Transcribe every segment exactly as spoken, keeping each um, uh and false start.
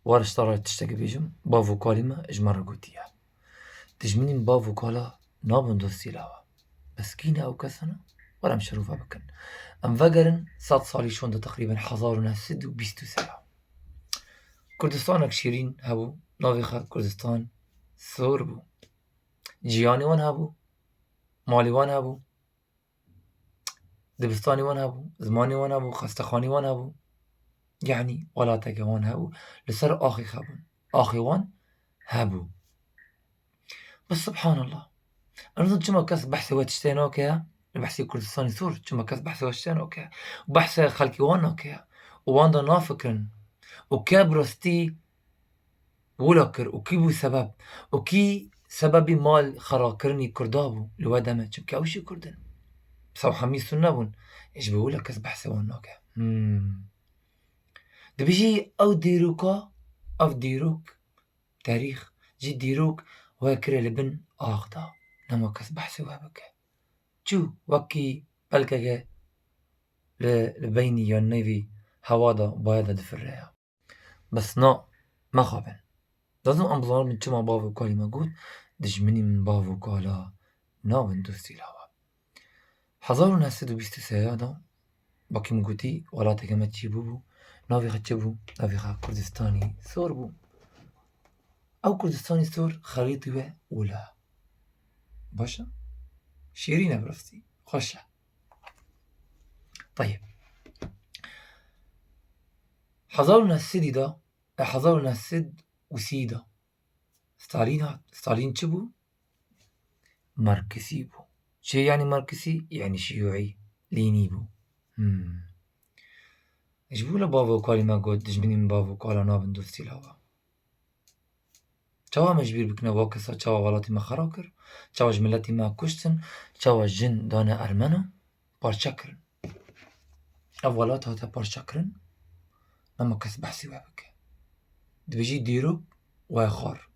War ji te re tiştekî bêjim, bav û kalî me ji me re gotiye. Dijminên bav û kala nabin dostî lawa. Bes kî ne ew kesana? Were em şerûve bikin. Em vegerin sed salî şûnde teqrîben hezar û neh sed û bîst û sê ya. Kurdistanek şîrîn hebû, navê xwe Kurdistan Sor bû. Jiyanê wan hebû, malê wan hebû, dibistanê wan hebû, zimanê wan hebû, xestexanê wan hebû. Yanî welateke wan hebû, li ser axê xebûn. Axê wan hebû. Bes subhanallah. Ez nizanim çima kes behsê we tiştê nake, li behsê Kurdistanê Sor, çima kes behsê we tiştê nake. Û behsê xelkê wan nake. Û wan da nafikirin. Û ke bi rastî wila kir û kî bû sebeb? Û kî sebebî mal xerakirinî Kurda bû li we demê? Çimkî ew jî Kurd in. Bes ew hemî Sunne bûn. Ê ji bo wila kes behsê wan nake. Hmm. Dibêjî ew dîroka, ev dîrok, tarîx, jî dîrok we kire li bin ax da. Nema kes behsê we bike. Çû wekî pelkeke li, li beynî yan nêvî hewa da, baya da difirreya. Bes na, mexabin. Lazim em bizanin çima bav û kalî me got, dijminî min bav û kala nabin dostî lawa. Hezar û neh sed û bîst û sê ya da, bakî min gotî, welateke me çî bûbû, navê xwe çi bû? Navê xwe Kurdistanî Sor bû. Ew Kurdistanî Sor xerîtî we wila. Baş e? Şêrîn e bi rastî. Xweş e. Tayeb. Hezar û neh sedî da, e, hezar û neh sed û sî da Stalîn hat. Stalîn çi bû? Marksî bû. Çi yanî Marksî? Yanî şiyûî, Lênî bû. Hmm. Ji bo wila bav û kalî me got, dijminî min bav û kala nabin dostî lawa. Çawa me ji bîr bikine wa kesa çawa welatî me xera kir, çawa ji miletî me kuştin, çawa jin dane ermena, parçe kirin. Ev welat hate parçe kirin, nema kes behsî we bike. Dibêjî dîrok we xwar.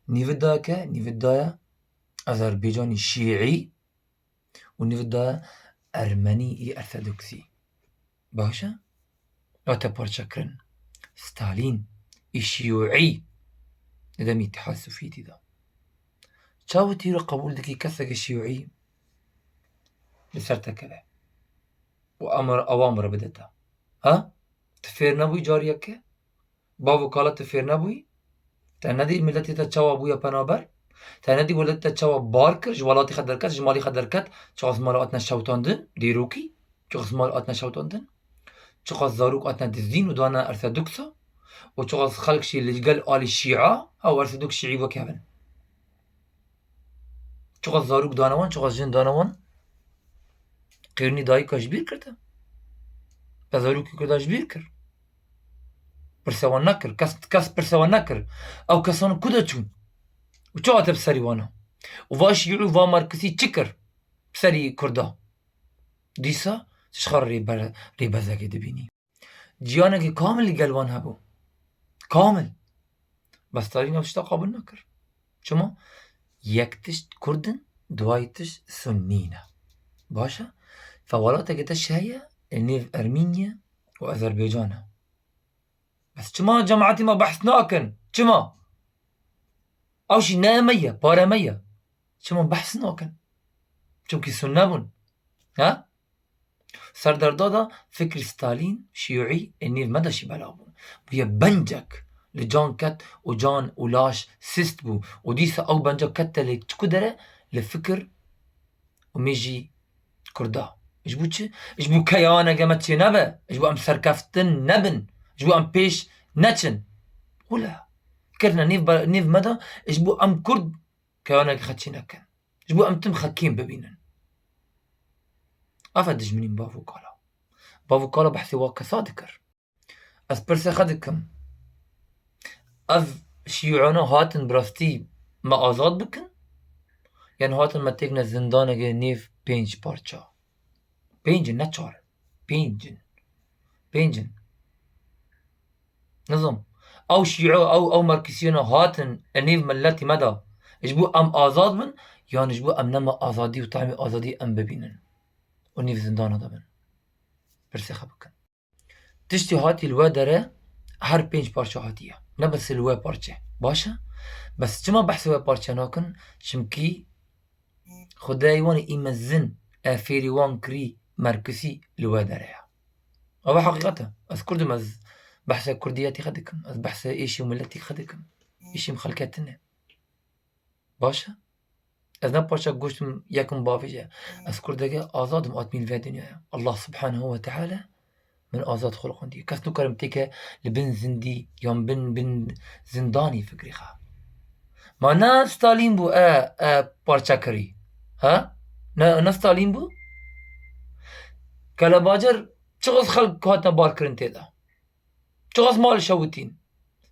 Nîvit dayeke, nîvit daye Azerbaycanî şîî û nîvit daye Ermenî î Ortodoksî. Baş e? Hate parçekirin. Stalîn, î şiyûî, di demî Îtîhad Sovîetî de. Çawa tu îro qebûl dikî keseke şiyûî li ser te keve û emir, ewamir bide te? Ha? Tu fêr nebûyî cariyeke? Bav û kala tu fêr nebûyî? Te nedî miletê te çawa bûye penaber? Te nedî welatê te çawa bar kir, ji welatê xwe derket, ji malê xwe derket, çiqas mal hatine şewtandin, dîrokî, çiqas mal hatine şewtandin, çiqas zarok hatine dizdîn û dane Ortodoksa û çiqas xelk jî li gel alî şîa, ew Ortodok şîî wek hev in. Çiqas zarok dane wan, çiqas jin dane wan. Qêrnî dayika ji bîr kir te? Te zarokê Kurda ji bîr kir? Pirse wan nekir. Kes, kes pirse wan nekir. Ew kesan ku de çûn? Û çi hate bi serî wan a? Û va şîûî, va marksî çi kir bi serî Kurda? Dîsa tu ji xwe re rêbe-, rêbezekê dibînî. Ciyanekî kamil li gel wan hebû. Kamil. Bes Stalîn ev tişta qebûl nekir. Çima? Yek tişt Kurd in, duwayî tişt Sunnî ne. Baş e? Fe welatekê te şi heye, li nêv Ermînye û Azerbaycan e. Bes çima cemaetî me behs nakin? Çima? Ew jî ne me ye, pare me ye. Çima behs nakin? Çimkî Sunne bûn. Ha? Ser derda de fikrî Stalîn, şiyûî ê nêv me de jî belav bûn. Bûye bencek li can ket û can û laş sist bû. Û dîsa ew benca kete li çiku dere? Li fikir û mêjî Kurda. Ji bo çi? Ji bo keyaneke me çê nebe. Ji bo em serkeftin nebin. Ji bo em pêş neçin. Wila kirine nêv be-, nêv me de ji bo em Kurd keyaneke xwe çê nekin. Ji bo em tim xwe kêm bibînin. Ev e dijminîn bav û kala. Bav û kala behsê wa kesa dikir. Ez pirsê xwe dikim. Ev şîûana hatin bi rastî me azad bikin? Yan hatin me têkine zindaneke nêv pênc parça? Pênc in, ne çar in. Pênc in. Pênc in. Nizam. Ew şîû, ew, ew marksîyona hatin e nêv miletî me de. Ji bo em azad bin, yan ji bo em nema azadî û tahmî azadî em bibînin. Û nêv zindana de bin. Pirsê xwe bikin. Tiştî hatî li we dere, Her pênc parça hatiye. Ne bes li wê parçe. Baş e? Bes çima behsê wê parçe nakin? Çimkî Xwedayê wan ê mezin, e, fêrî wan kirî Merkûsî li wê derê ye. Ev heqîqet e. Ez Kurd im, ez behsê Kurdiyetî xwe dikim. Ez behsê êşî û miletî xwe dikim. Êşî min xelkê tune. Baş e? Ez ne parça goşt im, yekim bavêje. Ez Kurdeke azad im, hatmî li vê dinyayê. Allah Subhanehu ve Teala min azad xulqandiye. Kes nikarim têke li bin zindî yan bin, bin zindanî fikrî xwe. Ma ne Stalîn bû, e, e, parçe kirî? Ha? Ne, ne Stalîn bû? Kelebacir çiqas xelk hatine barkirin tê de. Çiqas mal şewitîn.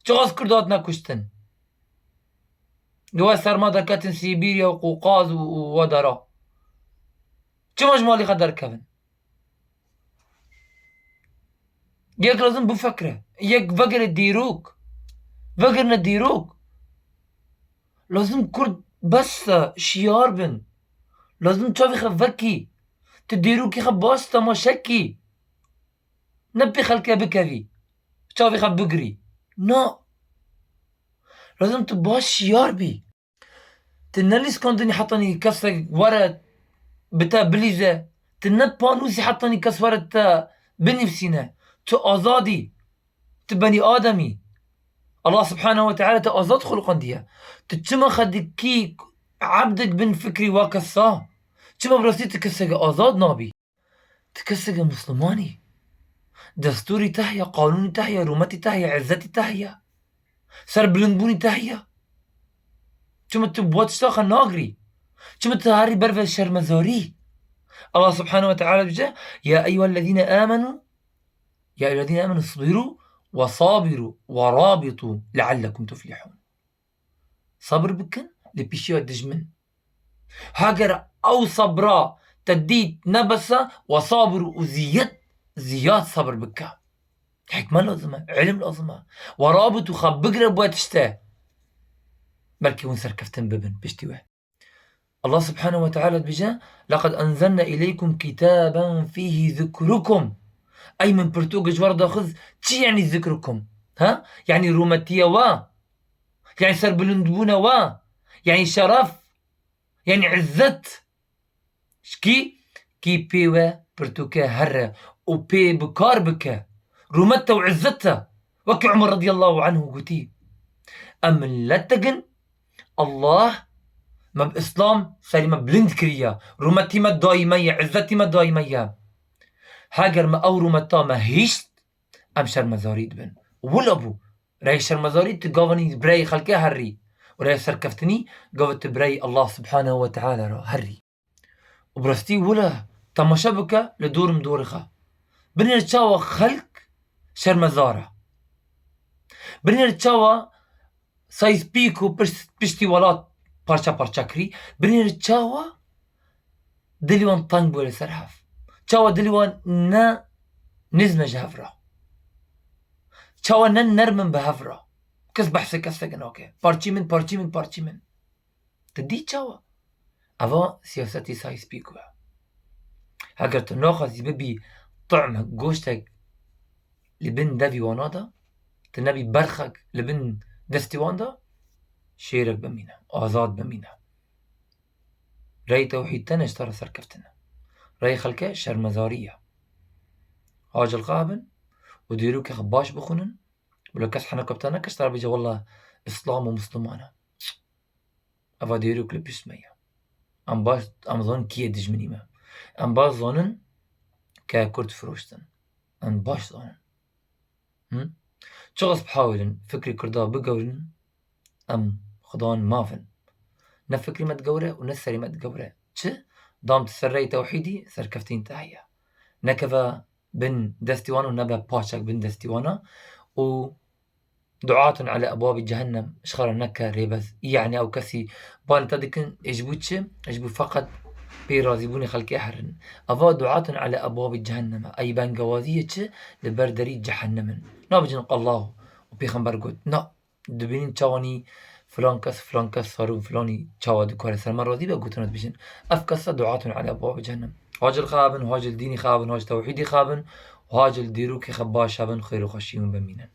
Çiqas Kurd hatine kuştin. Di we serma derketin Sîbîrya û Qûqaz û, û we dera. Çima ji malê xwe derkevin? Yek lazim bifekre. Yek vegere dîrok. Vegirine dîrok. Lazim Kurd bes e, şiyar bin. Lazim çavê xwe vekî. Tu dîrokê xwe baş temaşe kî. Ne pê xelkê bikevî. Çavê xwe bigirî. Na. Lazim tu baş şiyar bî. Tu ne lîskandinî hetanî kesek were bi te bilîze. Tu ne panûsî hetanî kes were te binivîsîne. Tu azad î. Tu benî Adem î. Allah Subhanehu ve Teala te azad xulqandiye. Tu çima xwe dikî ebdek bin fikrî wa kesa? Çima bi rastî tu keseke azad nabî? Tu keseke Misliman î. Destûrî te heye, qanûnî te heye, rûmetî te heye, izzetî te heye. Serbilindbûnî te heye. Çima tu bi tişta xwe nagirî? Çima tu herî ber ve şermezarî? Allah Subhanehu ve Teala dibêje, "Ya eyyuhellezîne âmenû, ya eyyuhellezîne âmenû isbirû ve sabirû ve rabitû leallekum tuflihûn." Sabir bikin li pêşiya dijmin. Heger ew sabra te dît nebes e, we sabir û ziyed, ziyad sabir bike. Hikme lazim e, ilim lazim e. We rabit û xwe bigire bi we tişte. Belkî hûn serkeftin bibin piştî we. Allah Subhanehu ve Teala dibêje, "Leqad enzelna ileykum kitaben fîhî zikrukum." Ey min pirtûk ji we re daxiz, çi yanî zikrukum? Ha? Yanî rûmetiye we? Yanî serbilindbûne we? Yanî şeref? Yanî izzet? Ji kî? Kî pê we pirtûke here û pê bi kar bike, rûmet te û izzet te. Wekî Umar radiyallahu anhu gotî, em miletek in, Allah me bi Îslam serî me bilind kiriye, rûmetî me dayî me ye, izzetî me dayî me ye. Heger me ew rûmeta me hişt, em şermezarî dibin. Wilo bû. Rêyê şermezarî tu gavanî birayê xelkê herî. Û rêyê serkeftinî gava tu birayê Allah Subhanehu ve Teala re herî. Û bi rastî wilo temaşe bike li dor û dorê xwe. Binêr çawa xelk şermezar e. Binêr çawa Sykes-Picot pişt-, piştî welat parça parça kirî. Binêr çawa dilê wan teng bûye li ser hev. Çawa dilê wan ne nizm e ji hev re. Çawa ne nerm in bi hev re. Kes behsê kesek nake. Parçî min, parçî min, parçî min. Tu dî çawa? Eva siyasetê Sykes-Picot e. Heger tu naxwazî bibî tumek, goştek li bin devî wana de, tu nebî berxek li bin destî wan de, şêrek bimîne, azad bimîne. Rêyê tewhîd tene ji te re serkeftin e. Rêyê xelke şermezarî ye. Acil xwe hebin û dîrokê xwe baş bixwînin û li kes heneka bi te neke ji te re bêje, "Wela Îslam û Misliman e." Eva dîrok li pişt me ye. Em baş, em zanin kî ye dijminî me. Em baş zanin ke Kurd firoştin. Em baş zanin. Hı? Çiqas bihawilin fikrê Kurda bigewrin, em xudan mavin. Ne fikrê me digewre û ne serê me digewre. Çi? Dam tu ser rêyê tewhîdî, serkeftinî te heye. Nekeve bin destî wan û nebe paçek bin destî wana û duatun ala ebwabî cehennem, ji xwe re neke rêbez. Yanî ew kesî ban te dikin, ê ji bo çi? Ji bo feqet pê razîbûnê xelkê herin. Eva duatun ala ebwabî cehennem e. Ey bengewazî ye çi? Li ber derî cehennem in. Nabêjin Allah û pêxember got. Na, dibînin çawanî filan kes, filan kes, sarûn filanî çawa dikare ser me razî be, gotina dibêjin. Ev kesa duatun ala ebwabî cehennem. Hacil xwe bin, hacil dînî xwe bin, hacil tewhîdî xwe bin, hacil dîrokê xwe baş hebin, xêr û xweşî hûn bimînin.